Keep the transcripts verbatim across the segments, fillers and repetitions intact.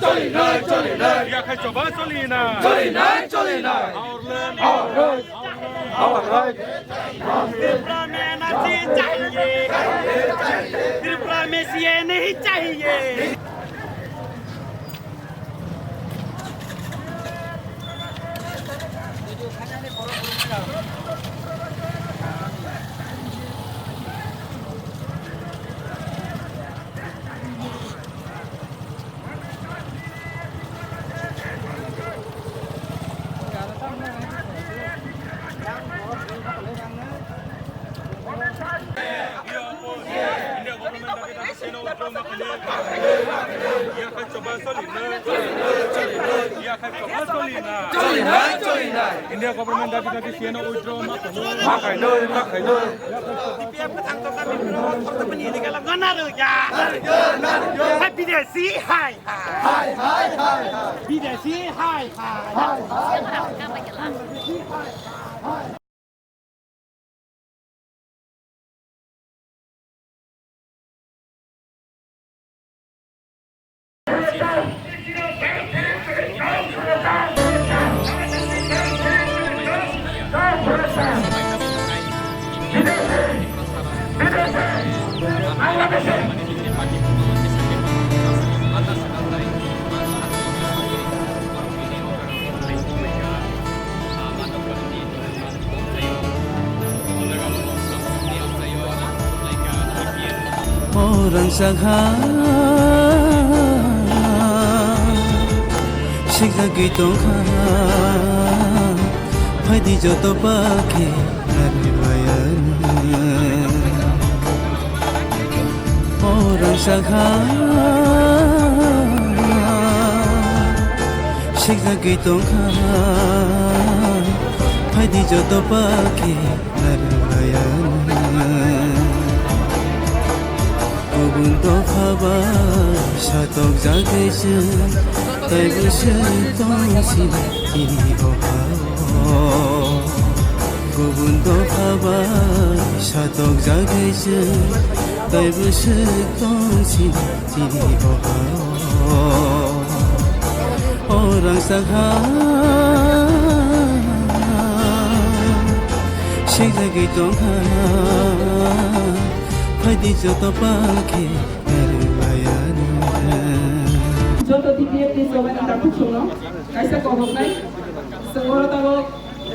Choli nai, choli nai. Yakhai choba choli nai. Choli nai, choli nai. Our land. Our right. Our right. Tripura mein N R C chahiye. Tripura mein C A A nahi chahiye. India government dabi dabi seno withdraw ma khainai. Yakhai choba choli na. Yakhai choba choli na. Choli nai, choli nai. India government dabi dabi seno withdraw ma khainai. Ma khainai, ma khainai. Bidesi hai hai. Hai, hai, hai, hai. Bidesi hai hai. Hai, hai, hai, hai. O rangchak ha, sikjagwi tongkha, phaidi joto pakhe narwi maya. O rangchak ha, sikjagwi tongkha, phaidi joto pakhe narwlaiya. Kubun dopha bai satokjagwi chwng, taibo se tong sini chini o ha-o. Kubun dopha bai satokjagwi chwng, taibo se tong sini chini o ha-o. O rangchak ha, sikjagwi tongkha, phaidi joto pakhe narwlaiya. Joto T P F ni jogani takhuk songno kaisa koboknai. Chwng oro tabok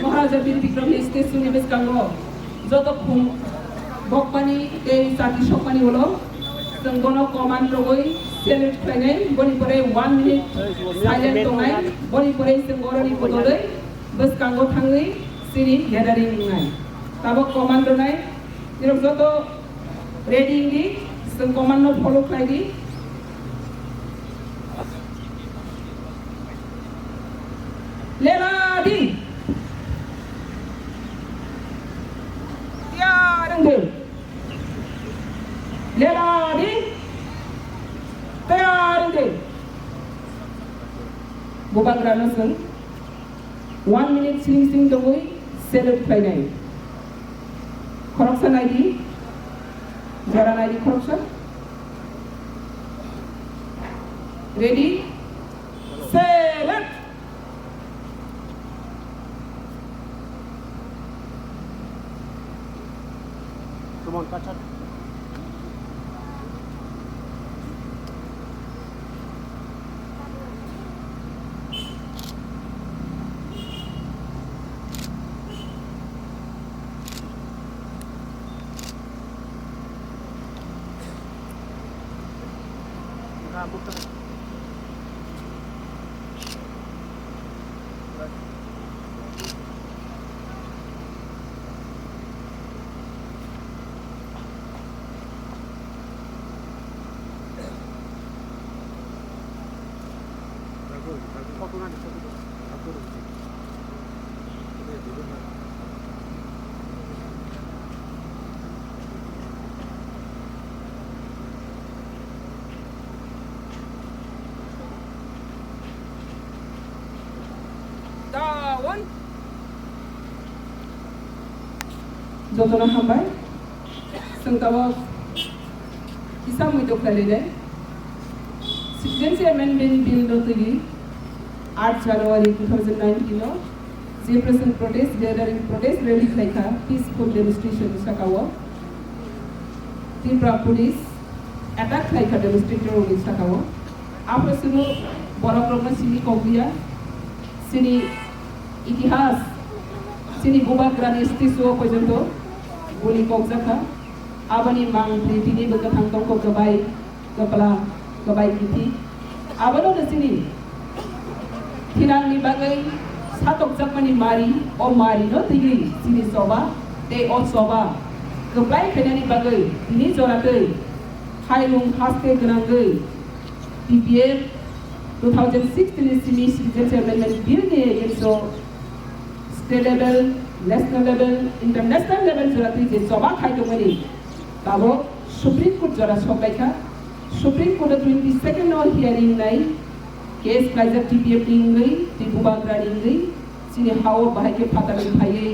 Maharaja Bir Bikram ni statue ni bwskango joto khum bokmani tei chati sokmani ulo chwng bono command rwgwi salute khlainai. Boni pore one minute silent tongnai. Boni pore chwng boroni bodolwi bwskango thangwi chini gathering wngnai. Tabok command rwnai. Nirok joto ready wngdi, chwng command no follow khlai di. Lela di. Tiyar wngdi. Lela di. Tiyar wngdi. Bubagrano chwng one minute sling sling tongwi salute khlainai. Khoroksa naidi, jora naidi khoroksa. Ready? Salute! Down. Jotono hambai. Chwng tabok kisa muitu khlai lainai. Citizenship Amendment Bill no twiwi aat January two thousand nineteen o Jefferson protest, gathering protest rally khlaikha peaceful demonstration ni saka o Tripura police attack khlaikha demonstrator rokni saka o. Aphuru simi borok rokno simi kokliya, sini itihas, sini bubagrani statue o porjonto guli kokjakha. Aboni mang tini bwkha thang tongkho kwbai kwpla, kwbai kithi. Abono no chini thinangni bagwi satokjakmani mari, o marino twiwi chini choba tei o choba kwplai khainani bagwi tini joratwi khailung haste gwnangwi T P F two thousand sixteen ni simi Citizenship Amendment Bill ni against o state level, national level, international level joratwi je choba khai tongmani tabok Supreme Court jora soklaikha. Supreme Court o twenty second o hearing nai case khlaijak T P F ni wngwi, tei bubagra ni wngwi, chini ha o bahai khe phatarni phaiwi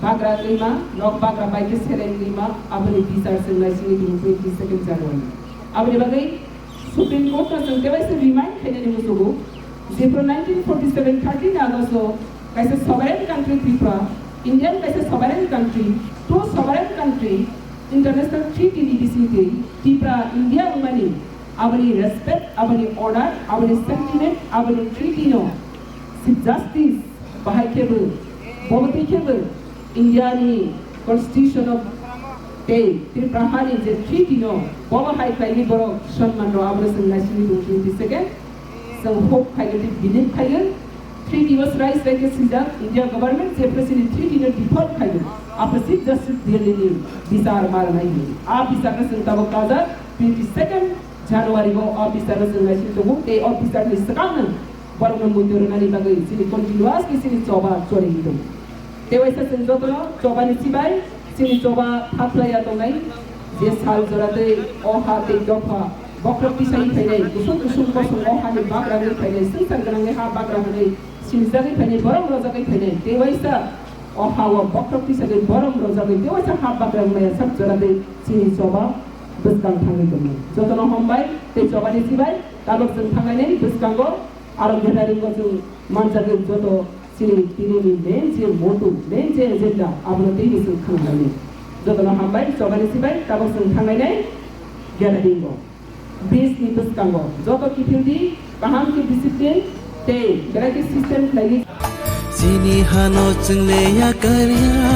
bagra wngwi ma, nok bagra bai khe seleng wngwi ma, aboni bichar chwng nai sini tongo twenty second January. Aboni bagwi Supreme Court no chwng tebaisa remind khainani muchugo, jephru nineteen forty seven thirteen August o kaisa sovereign country Tripura, Indian kaisa sovereign country, two sovereign country, international treaty ni bisingtwi Tripura India wngmani, aboni respect, aboni honor, aboni sentiment, aboni treaty no Chief Justice bahai khebo, bo twi khebo India ni constitution of tei Tripura hani je treaty no bo bahai khlaiwi borok sonman rw aboni chwng naisingwi tongo twenty second. Chwng hope khaio tei believe khaio. Treaty o srai srai khe swijak India government jephru chini treaty no default khaio, aphru Chief Justice Delhi ni bichar ma rwnai hinwi. A bichar no chwng tabok kajak twenty second January o, a bichar no chwng naisingwi tongo tei o bichar ni swkang no borokno muitu rwnani bagwi chini continuous khe chini choba chorigwi tongo. Tewaisa chwng jotono chobani chibai chini choba thaplaiya tongnai, je sal jora tei o ha tei dopha bokhorok tisai phainai, kusung kusung kosong o hani bagra wngwi phainai, swngchar gwnangni ha bagra hwnwi sinijagwi phainai, borom rojagwi phainai. Tewaisa o ha o bokhorok tisagwi borom rojagwi tewaisa ha bagra wngnai sak jora tei chini choba bwskang thangwi tongnai. Jotono hambai tei chobani chibai tabok chwng thanglainai bwskango. Aro gathering o chwng manjagwi joto chini tini ni main je motto, main je agenda, abono tei ni chwng khwnalainai. Jotono hambai, chobani chibai tabok chwng thanglainai gathering o. Bridge ni bwskango joto kiphildi kaham khe discipline tei belai khe system khlaiwi. Chini hano chwngle yakarya,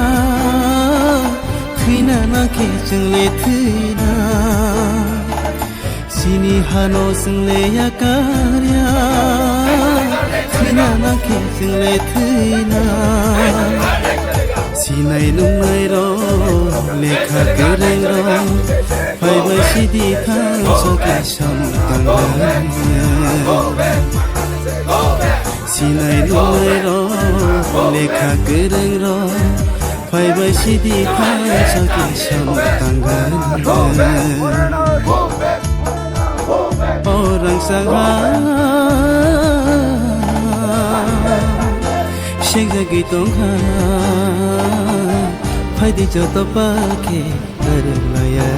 thwina nangkhe chwngle thwina. Chini hano chwngle yakarya, thwina nangkhe chwngle thwina. Sinai nungnai rok, lekha kwrwng rok, phaibai sidi thang sokhe sam tanglainai. Sinai nungnai rok, lekha kwrwng rok, phaibai sidi thang sokhe sam tanglainai. O rangchak ha, sengjagwi tongkha, phaidi joto pakhe kwrwng laya.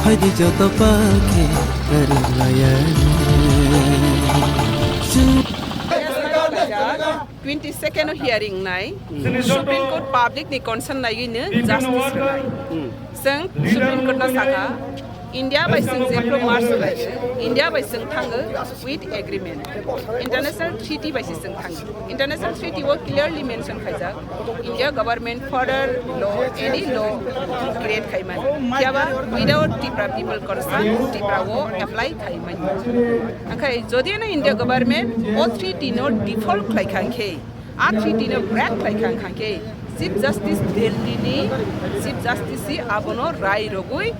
Phaidi joto pakhe kwrwng laya. Twenty second o hearing nai, Supreme Court public ni concern naiwi no justice nai. Chwng Supreme Court no sakha, India bai chwng jephru march khlai, India bai chwng thango with agreement. International treaty bai se chwng thango. International treaty o clearly mention khaijak, India government further law, any law create khaimani. Phiya ba without Tripura people consent, Tripura o apply khaimani. Angkhai jodi no India government o treaty no default khlai kha khe, a treaty no break khlai kha khe, Chief Justice Delhi ni Chief Justice si abono rai rogwi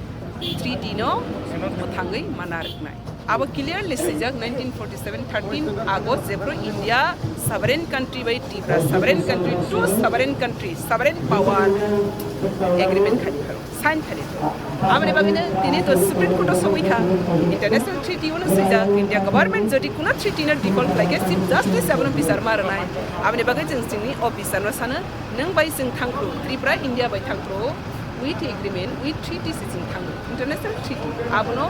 treaty no mwthangwi mana rwknai. Abo clearly swijak nineteen forty seven thirteen August jephru India sovereign country bai Tripura sovereign country, two sovereign country, sovereign power agreement khai pharo, sign khai pharo. Aboni bagwi no tini to Supreme Court o sogwi kha, international treaty o no swijak, India government jodi kuno treaty no default khlai khe Chief Justice abono bichar ma rwnai. Aboni bagwi chwng chini o bichar no sano, nwng bai chwng thangphru, Tripura India bai thangphru, with agreement, with treaty se chwng thango, international treaty. Abono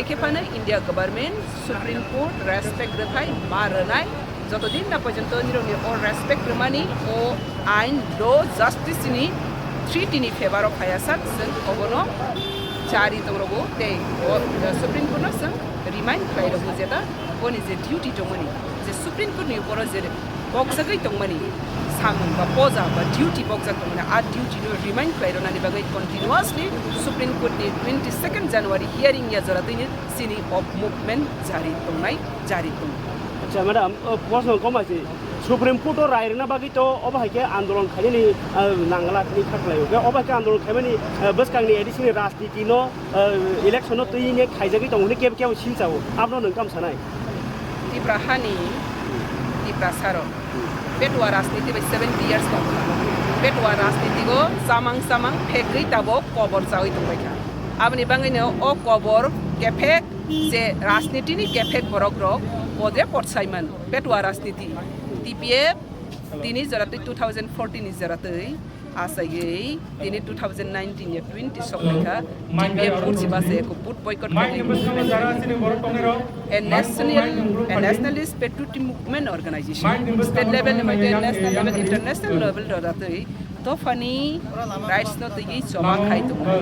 Ekhe phano India government Supreme Court respect rwthai ma rwnai, joto din na porjonto nirokni o respect rwmani, o ain, law, justice ni treaty ni favor o phaiya sak, chwng obono jari tongrogo tei o Supreme Court no chwng remind khlai rokgo jeta boni je duty tongmani, je Supreme Court ni uporo je bokjagwi tongmani samung ba poja ba duty bokjak tongmani, a duty no remind khlai rwnani bagwi continuously Supreme Court ni twenty second January hearing ya jora twi chini o movement jari tongnai, jari tongo. Acha, madam, o, proshno koma se, Supreme Court o rai rwna bagwi to obo hai khe andolon khainani, ah, nangla tini kha khlai o. Obo hai khe andolon khaimani, ah, bwskangni A D C ni rajniti no, ah, election no twi ne khaijagwi tongo hwnwi kebo kebo sim chao. Abono nwng kam sanai? Tipra hani, Tiprasa rok petwa rajniti bai seventy years tong. Petwa rajniti go chamang chamang phegwi tabok kobor chawi tongbai kha. Aboni bagwino o kobor kephek je rajniti ni kephek borok rok podre potsaiman petwa rajniti. T P F tini jora twi two thousand fourteen ni jora twi asaiwi tini two thousand nineteen ya twenty sok kha, T P F pursi base ko put boycott kha. A national, a nationalist patriotic movement organization, state level ni mate national level, international level dodatwi dophani rights no twi choma khai tongo.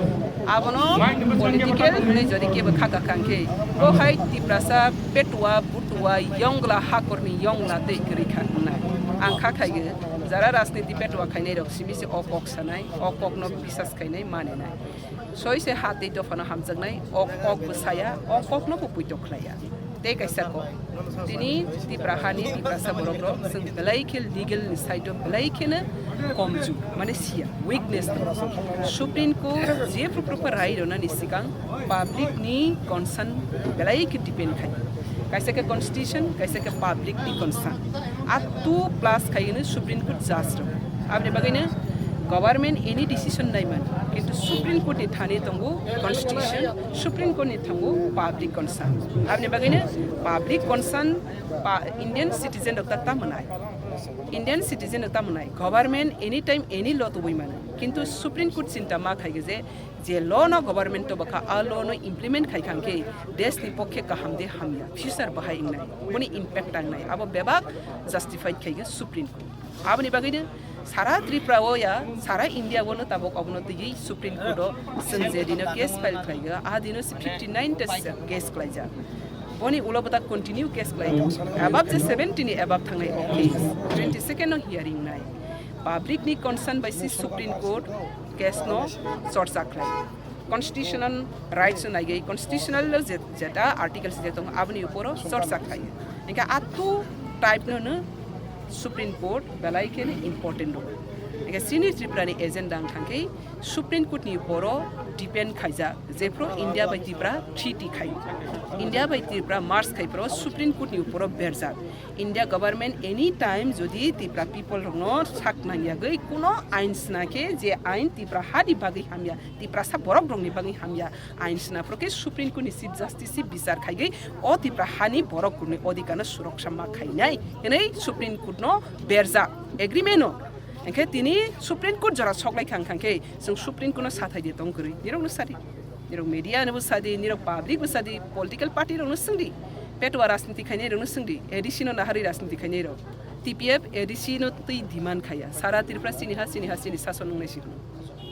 Abono political hwnwi jodi kebo kha kha kha khe, bo hai Tiprasa petwa butwa yongla hakorni yongla tei kwrwi kha hwnna ang kha khaio. Jara rajniti petwa khainai rok simi se o kok sanai, o kok no bisas khainai, maninai. Soi se ha tei dophano hamjaknai, o kok bo saya, o kok no bo puito khlaiya. Tei kaisa kok. Tini Tipra hani Tiprasa borok rok chwng belai khe legal ni side o belai kheno komju, mane siya, weakness tongo. Supreme Court je phru phru rai rwnani sikang public ni concern belai khe depend khai. Kaisa khe constitution, kaisa khe public ni concern. Atu plus khaino Supreme Court judge rok. Aboni bagwino government any decision nai man, kintu Supreme Court ni thani tongo constitution, Supreme Court ni tongo public concern. Aboni bagwino public concern pa Indian citizen rok ta tamo nai. Indian citizen rok tamo nai. Government anytime any law tubui mano. Kintu Supreme Court chinta ma khai je je law no government to bwkha, a law no implement khai khang khe desh ni pokhe kaham de hamya, future bahai wngnai, boni impact tangnai, abo bebak justified khai khe Supreme Court. Aboni bagwi no sara Tripura o ya, sara India o no tabok obono twiwi Supreme Court o chwng je dino case file khlai kha, a dino se fifty nine ta case khlai jak. Boni ulo bwta continue case khlai kha. Above je seventy ni above thangnai o case. Twenty second no hearing nai. Public ni concern bai si Supreme Court case no chorcha khlai. Constitutional rights no naigwi, constitutional je-, jeta article se tong aboni uporo chorcha khlai. Engkha atu type no no Supreme Court belai khe important rw. Engkha sini Tripura ni agenda wngkha khe Supreme Court ni uporo depend khaijak, jephru India bai Tripura treaty khai. India bai Tripura merge khai phuru Supreme Court ni uporo berjak. India government any time jodi Tripura people rokno sak nangyagwi kuno ain sna khe je ain Tripura hani bagwi hamya, Tiprasa borok rokni bagwi hamya ain sna phuru khe Supreme Court ni Chief Justice se bichar khaigwi o Tripura hani borok rokni odhikar no suroksa ma khainai hwnwi Supreme Court no berjak agreement o. Hwnkhe tini Supreme Court jora sok lai khang khang khe chwng Supreme Court no sathai de tong kwrwi, nirok no sadi. Nirok media no bo sadi, nirok public bo sadi, political party rok no swngdi. Petwa rajniti khainai rok no swngdi, A D C no naharwi rajniti khainai rok. T P F A D C no twi demand khaiya. Sara Tripura chini ha, chini ha, chini sason wngnai si hwno.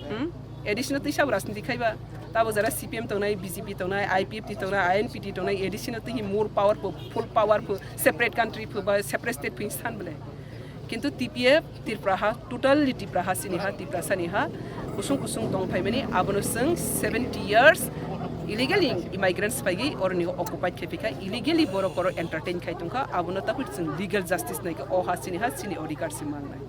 Hmm? A D C no twi sabo rajniti khaiba. Tabo jara C P M tongnai, B J P tongnai, I P F T tongnai, I N P T tongnai, A D C no twi more powerful, full powerful, separate country phu ba separate state phu san bole. Kintu T P F Tripura ha, totally Tripura ha, sini ha, Tiprasa ni ha, kusung kusung tong phaimani, abono chwng seventy years illegally immigrants phaigwi oroni occupied khai phikha, illegally borok oro entertain khai tongkha, abono tabuk chwng legal justice naikha, o ha sini ha, sini odhikar se mangnai.